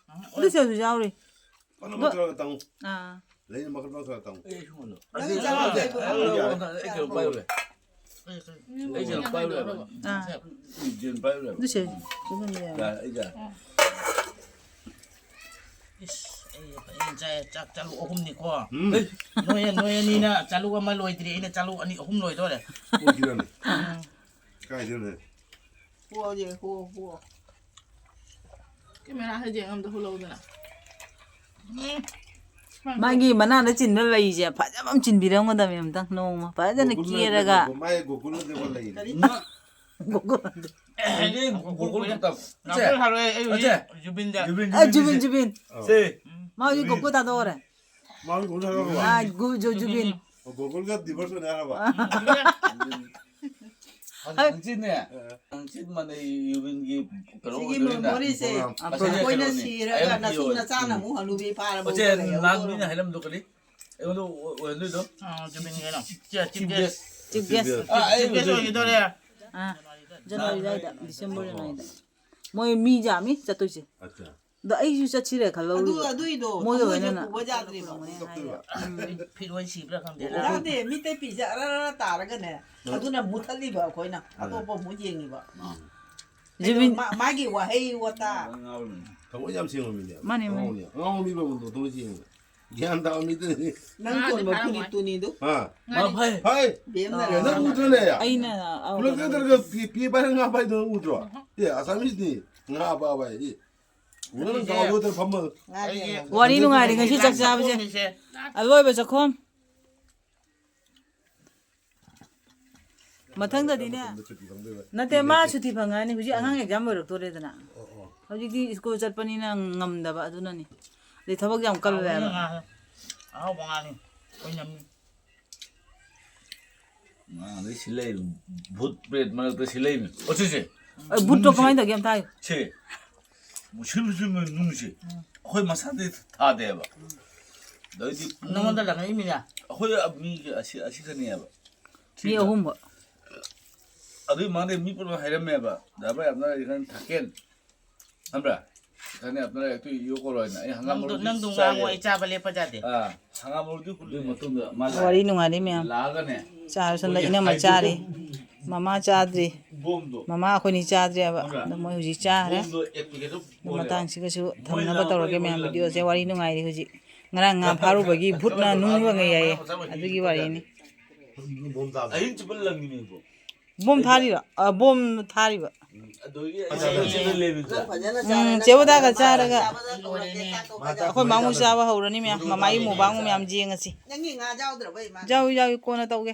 ꯑꯗꯨꯁꯦ ꯑꯗꯨꯁꯨ ꯌꯥꯎꯔꯤ꯫ ꯄꯥꯛꯅꯝ ꯅꯠꯇ꯭ꯔꯒ ꯇꯥꯃꯣ꯫ ꯑꯥ꯫ ꯂꯩꯅ ꯃꯈꯜ ꯃꯈꯜ ꯇꯥꯃꯣ꯫ ꯑꯩ ꯁꯨꯝꯕꯗꯣ꯫ ꯅꯪ ꯑꯩ ꯆꯥꯕ ꯑꯩ ꯂꯩꯕ꯭ꯔꯣ? ꯑꯩ ꯀꯩꯅꯣ ꯄꯥꯏꯔꯨꯔꯦ꯫ ꯑꯩ ꯀꯩꯅꯣ ꯄꯥꯏꯔꯨꯔꯦꯕ꯫ ꯑꯥ꯫ ꯖꯦꯟ ꯄꯥꯏꯔꯨꯔꯦꯕ꯫ ꯑꯗꯨꯁꯦ ꯑꯗꯨꯝ ꯌꯥꯏ꯫ ꯌꯥꯏ, ꯑꯩ ꯌꯥꯏ꯫ ꯏꯁ, ꯑꯩ ꯐꯖꯅ ꯆꯥꯏ꯫ ꯆꯥꯛ ꯆꯥꯂꯨꯛ ꯑꯍꯨꯝꯅꯤꯀꯣ꯫ ꯎꯝ꯫ ꯅꯣꯏ, ꯅꯣꯏ ꯑꯅꯤꯅ ꯆꯥꯂꯨꯛ ꯑꯃ ꯂꯣꯏꯗ꯭ꯔꯤ, ꯑꯩꯅ ꯆꯥꯂꯨꯛ ꯑꯅꯤ, ꯑꯍꯨꯝ ꯂꯣꯏꯗꯣꯔꯦ꯫ ꯑꯣ, ꯁꯤꯔꯅꯤ꯫ ꯎꯝ꯫ ꯀꯥꯏꯗꯅꯣ? ꯍꯨꯑꯣꯁꯦ, ꯍꯨꯑꯣ, ꯍꯨꯑꯣ꯫ ꯀꯦꯃꯦꯔꯥꯁꯦ ꯌꯦꯡ ꯑꯝꯇ ꯍꯨꯜꯂꯛꯎꯗꯅ꯫ ꯃꯥꯒꯤ ꯃꯅꯥꯗ ꯆꯤꯟꯕ ꯂꯩꯁꯦ ꯐꯖꯕ ꯑꯃ ꯆꯤꯟꯕꯤꯔꯝꯒꯗꯕꯅꯤ ꯑꯝꯇꯪ ꯅꯣꯡꯃ꯫ ꯐꯖꯅ ꯒꯣꯀꯨꯜ ꯀꯦꯔꯒ꯫ ꯅꯠꯇꯦ, ꯃꯥꯏ ꯒꯣꯀꯨꯜ ꯅꯠꯇꯦꯀꯣ ꯂꯩ꯫ ꯀꯔꯤ? ꯒꯣꯀꯨꯜ꯫ ꯑꯦ, ꯒꯣꯀꯨꯜ ꯅꯠꯇꯕ꯫ ꯅꯥꯎꯇꯣꯟ ꯁꯥꯔꯣꯏ, ꯑꯩ ꯍꯧꯖꯤꯛ ꯑꯆꯦ꯫ ꯖꯨꯕꯤꯟꯗ꯫ ꯖꯨꯕꯤꯟ, ꯑꯦ, ꯖꯨꯕꯤꯟ, ꯖꯨꯕꯤꯟ, ꯖꯨꯕꯤꯟ꯫ ꯁꯦ꯫ ꯎꯝ꯫ ꯃꯥ ꯍꯧꯖꯤꯛ ꯒꯣꯀꯨꯜ ꯊꯥꯗꯣꯛꯈ꯭ꯔꯦ꯫ ꯃꯥ ꯍꯧꯖꯤꯛ ꯒꯣꯀꯨꯜ ꯊꯥꯗꯣꯛꯈ꯭ꯔꯕ? ꯑꯥ, ꯒꯨ-, ꯖꯨ-, ꯖꯨꯕꯤꯟ꯫ ꯑꯣ, ꯒꯣꯀꯨꯜꯒ divorce ꯑꯣꯏꯅ ꯍꯥꯏꯔꯕ? ꯍꯪ-, ꯍꯪꯆꯤꯠꯅꯦ꯫ ꯑ꯫ ꯍꯪꯆꯤꯠ ꯃꯥꯟꯅꯩ ꯌꯨꯕꯤꯟꯒꯤ ꯀꯩꯅꯣ ꯁꯤꯒꯤ ꯑꯣꯏꯗꯣꯏꯅ꯫ Memoryꯁꯦ꯫ ꯄ꯭ꯔꯣꯒ꯭ꯔꯥꯝ꯫ ꯑꯁ, ꯑꯩꯈꯣꯏꯅ ꯑꯩ ꯁꯤꯔꯒ ꯍꯥꯏꯔꯛꯑꯣꯅꯦ꯫ ꯅꯁꯨ ꯅꯆꯥꯅ ꯑꯃꯨꯛ ꯍꯅꯨꯕꯤ ꯐꯥꯔꯕ ꯑꯣ, ꯆꯦ, ꯑꯃꯨꯛ ꯂꯩꯍꯧꯗꯣꯔꯕ꯫ ꯅꯍꯥꯟ ꯃꯤꯅ ꯍꯥꯏꯔꯝꯕꯗꯣ ꯀꯔꯤ? ꯑꯩꯉꯣꯟꯗ ꯑꯣꯏ-, ꯑꯣꯏꯍꯟꯗꯣꯏꯗꯣ? ꯑ, ꯖꯨꯕꯤꯟꯒꯤꯔꯣ? ꯆꯦ, chief guest꯫ Chief guest꯫ ꯑ, ꯑꯩ chief guest ꯑꯣꯏꯗꯣꯏꯅꯦ꯫ ꯑꯣꯏꯈꯤꯗꯣꯔꯦ꯫ ꯑ, January ꯑꯗꯨꯋꯥꯏꯗ, December ꯑꯣ꯫ Januaryꯗ꯫ ꯃꯣꯏ ꯃꯤ ꯌꯥꯝꯃꯤ ꯆꯠꯇꯣꯏꯁꯦ꯫ ꯑꯠꯆꯥ꯫ ꯑꯗꯣ ꯑꯩꯁꯨ ꯆꯠꯁꯤꯔꯦ ꯈꯜꯍꯧꯔꯤꯕ꯫ ꯑꯗꯨ, ꯑꯗꯨꯏꯗꯣ ꯃꯣꯏꯒ ꯊꯃꯣꯏꯁꯦ ꯂꯣꯏꯅꯅ꯫ ꯄꯨꯕ ꯌꯥꯗ꯭ꯔꯤꯕ꯫ ꯎꯝ꯫ ꯐꯤꯔꯣꯏ ꯁꯤꯕ꯭ꯔꯥ ꯈꯪꯗꯦ꯫ ꯌꯥꯗꯦ, ꯃꯤꯠꯇꯩ ꯄꯤꯁꯦ ꯑꯔ ꯑꯔ ꯇꯥꯔꯒꯅꯦ꯫ ꯎꯝ꯫ ꯑꯗꯨꯅ ꯃꯨꯊꯠꯂꯤꯕ ꯑꯩꯈꯣꯏꯅ꯫ ꯎꯝ꯫ ꯑꯇꯣꯞꯄ ꯑꯃꯨꯛ ꯌꯦꯡꯉꯤꯕ꯫ ꯎꯝ꯫ ꯀꯩꯅꯣ, ꯖꯨꯕꯤꯟ ꯃꯥ-, ꯃꯥꯒꯤ ꯋꯥꯍꯩ ꯋꯥꯇꯥ꯫ ꯊꯃꯣꯏ ꯌꯥꯝ ꯁꯦꯡꯕ ꯃꯤꯅꯦ꯫ ꯃꯥꯅꯦ, ꯃꯥꯅꯦ꯫ ꯑꯉꯥꯎꯕꯅꯦ꯫ ꯑꯉꯥꯎꯕ ꯃꯤ ꯂꯧꯕꯗꯣ ꯊꯃꯣꯏ ꯁꯦꯡꯉꯦ꯫ ꯒ꯭ꯌꯥꯟ ꯇꯥꯕ ꯃꯤꯗꯨꯅꯤ꯫ ꯅꯪ ꯉꯥꯗꯤ ꯀꯣꯟꯕ ꯐꯥꯔꯝꯃꯣꯏ꯫ ꯐꯨꯔꯤꯠꯇꯨꯅꯤꯗꯨ꯫ ꯍꯥ? ꯃꯥ ꯐꯩ꯫ ꯍꯥꯏ! ꯕꯦꯝꯅ ꯑꯥ꯫ ꯂꯩ꯫ ꯅꯪ ꯎꯗ꯭ꯔꯣꯅꯦ? ꯑꯩꯅ, ꯑꯥ, ꯄꯨꯂꯞ ꯀꯩꯅꯣ꯫ ꯆꯠꯇ꯭ꯔꯒ ꯐꯤ, ꯐꯤ ꯄꯥꯏꯔꯒ ꯉꯥ ꯐꯥꯏꯗꯣ ꯅꯪ ꯎꯗ꯭ꯔꯣ? ꯑꯦ, ꯑꯁꯥꯃꯤꯁꯅꯤ꯫ ꯉꯥ ꯐꯥꯕ ꯍꯥꯏꯗꯤ꯫ ꯎꯅ ꯅꯪ ꯀꯥꯎꯗꯣꯏꯗ ꯐꯝꯃ꯫ ꯉꯥꯗꯤ ꯑꯩꯒꯤ ꯌꯥꯝ ꯋꯥꯔꯤ ꯅꯨꯡꯉꯥꯏꯔꯤ ꯉꯁꯤ ꯆꯥꯛ ꯆꯥꯕꯁꯦ꯫ ꯆꯥꯛꯈꯨꯝꯁꯦ꯫ ꯑꯔꯣꯏꯕ ꯆꯥꯛꯈꯨꯝ꯫ ꯃꯊꯪꯗꯗꯤꯅꯦ꯫ ꯃꯇꯝꯗ ꯁꯨꯇꯤ ꯐꯪꯗꯣꯏꯕ꯫ ꯅꯠꯇꯦ, ꯃꯥ ꯁꯨꯇꯤ ꯐꯪꯉꯛꯑꯅꯤ꯫ ꯍꯧꯖꯤꯛ ꯑꯉꯥꯡ exam ꯂꯣꯏꯔꯛꯇꯣꯔꯦꯗꯅ꯫ ꯑꯣ, ꯑꯣ꯫ ꯍꯧꯖꯤꯛꯇꯤ ꯁ꯭ꯀꯨꯜ ꯆꯠꯄꯅꯤꯅ ꯉꯝꯗꯕ ꯑꯗꯨꯅꯅꯤ꯫ ꯑꯗꯩ ꯊꯕꯛ ꯌꯥꯝ ꯀꯜꯂꯦ ꯍꯥꯏꯕ꯫ ꯍꯥꯎꯕꯅꯤ ꯉꯥ꯫ ꯑꯍꯥꯎꯕ ꯉꯥꯅꯤ꯫ ꯑꯣꯏꯅꯝꯃꯤ꯫ ꯉꯥꯗꯩ ꯁꯤ ꯂꯩꯔꯤꯕ ꯚꯨꯠ ꯄ꯭ꯔꯦꯠ ꯃꯔꯛꯇ ꯁꯤ ꯂꯩꯔꯤꯕ꯫ ꯑꯣ, ꯁꯤꯁꯦ꯫ ꯑꯦ, ꯕꯨꯠꯇꯣ ꯀꯃꯥꯏꯅ ꯇꯧꯒꯦ ꯑꯝꯇ ꯍꯥꯏꯌꯨ꯫ ꯁꯤ꯫ ꯃꯨꯁꯤꯟ ꯃꯨꯁꯤꯟꯕ ꯅꯨꯡꯁꯦ꯫ ꯑꯩꯈꯣꯏ ꯃꯁꯥꯗꯤ ꯊꯥꯗꯦꯕ꯫ ꯑꯗꯩꯗꯤ ꯅꯉꯣꯟꯗ ꯂꯪꯉꯛꯏꯃꯤꯅ꯫ ꯑꯩꯈꯣꯏ ꯃꯤꯒꯤ ꯑꯁꯤ ꯑꯁꯤꯒꯅꯦꯕ꯫ ꯃꯤ ꯑꯍꯨꯝꯕ꯫ ꯑꯗꯨꯏ ꯃꯥꯗꯤ ꯃꯤ ꯄꯨꯝꯅꯃꯛ ꯍꯥꯏꯔꯝꯃꯦꯕ꯫ ꯗꯥ ꯚꯥꯏ ꯑꯞꯅꯥ ꯏꯈꯟ ꯊꯥꯀꯦꯟ꯫ ꯈꯪꯕ꯭ꯔꯥ? ꯏꯈꯟ ꯑꯞꯅꯥ ꯇꯨ ꯌꯣ ꯀꯣꯂꯣꯏꯅ꯫ ꯑꯩ ꯍꯪꯒꯥꯝ ꯅꯪꯗꯣ ꯃꯔꯨꯗꯤ ꯅꯪꯗꯣ ꯆꯥꯏꯌꯦ꯫ ꯉꯥꯡꯉꯣ ꯑꯩ ꯆꯥꯕ ꯂꯦꯞꯄ ꯌꯥꯗꯦ꯫ ꯑꯥ, ꯍꯪꯒꯥꯝ ꯃꯔꯨꯗꯤ ꯍꯨꯜꯂꯦ ꯃꯇꯨꯡꯗ ꯃꯥ ꯋꯥꯔꯤ ꯅꯨꯡꯉꯥꯏꯔꯤ ꯃꯌꯥꯝ꯫ ꯂꯥꯛꯑꯒꯅꯦ꯫ ꯆꯥꯔꯁꯟꯗ ꯏꯅꯝꯃ ꯆꯥꯔꯤ꯫ ꯃꯃꯥ ꯆꯥꯗ꯭ꯔꯤ꯫ ꯕꯣꯝꯗꯣ꯫ ꯃꯃꯥ ꯑꯩꯈꯣꯏꯅꯤ ꯆꯥꯗ꯭ꯔꯤ ꯍꯥꯏꯕ꯫ ꯑꯗꯣ ꯃꯣꯏ ꯍꯧꯖꯤꯛ ꯆꯥꯔꯦ꯫ ꯕꯣꯝꯗꯣ ꯑꯦꯄ꯭ꯂꯤꯀꯦꯇꯔ ꯑꯗꯣ ꯃꯇꯥꯡꯁꯤꯒꯁꯨ ꯊꯝꯅꯕ ꯇꯧꯔꯒꯦ ꯃꯌꯥꯝ ꯚꯤꯗꯤꯑꯣꯁꯦ꯫ ꯋꯥꯔꯤ ꯅꯨꯡꯉꯥꯏꯔꯤ ꯍꯧꯖꯤꯛ꯫ ꯉꯔꯥꯡ ꯉꯥ ꯐꯥꯔꯨꯕꯒꯤ ꯚꯨꯠꯅ ꯅꯨꯡ ꯂꯪꯉꯦ ꯍꯥꯏꯌꯦ꯫ ꯑꯗꯨꯒꯤ ꯋꯥꯔꯤꯅꯤ꯫ ꯑꯍꯤꯡ ꯆꯨꯞꯄ ꯂꯪꯉꯤꯅꯦꯕꯣ꯫ ꯕꯣꯝ ꯊꯥꯔꯤꯔꯣ? ꯑ, ꯕꯣꯝ ꯊꯥꯔꯤꯕ꯫ ꯑꯗꯨꯒꯤ ꯑꯩꯅ ꯂꯩꯕꯗ꯫ ꯎꯝ, ꯆꯦ ꯍꯣꯗꯥꯒ ꯆꯥꯔꯒ ꯑꯩꯈꯣꯏ ꯃꯥꯃꯨ ꯆꯥꯕ ꯍꯧꯔꯅꯤ ꯃꯌꯥꯝ꯫ ꯃꯃꯥꯒꯤ ꯃꯨꯕꯥꯡ ꯃꯌꯥꯝ ꯌꯦꯡꯉꯁꯤ꯫ ꯅꯪꯒꯤ ꯉꯥ ꯌꯥꯎꯗ꯭ꯔꯕ ꯏꯃꯥ? ꯌꯥꯎꯏ, ꯌꯥꯎꯏ, ꯀꯣꯟꯅ ꯇꯧꯒꯦ꯫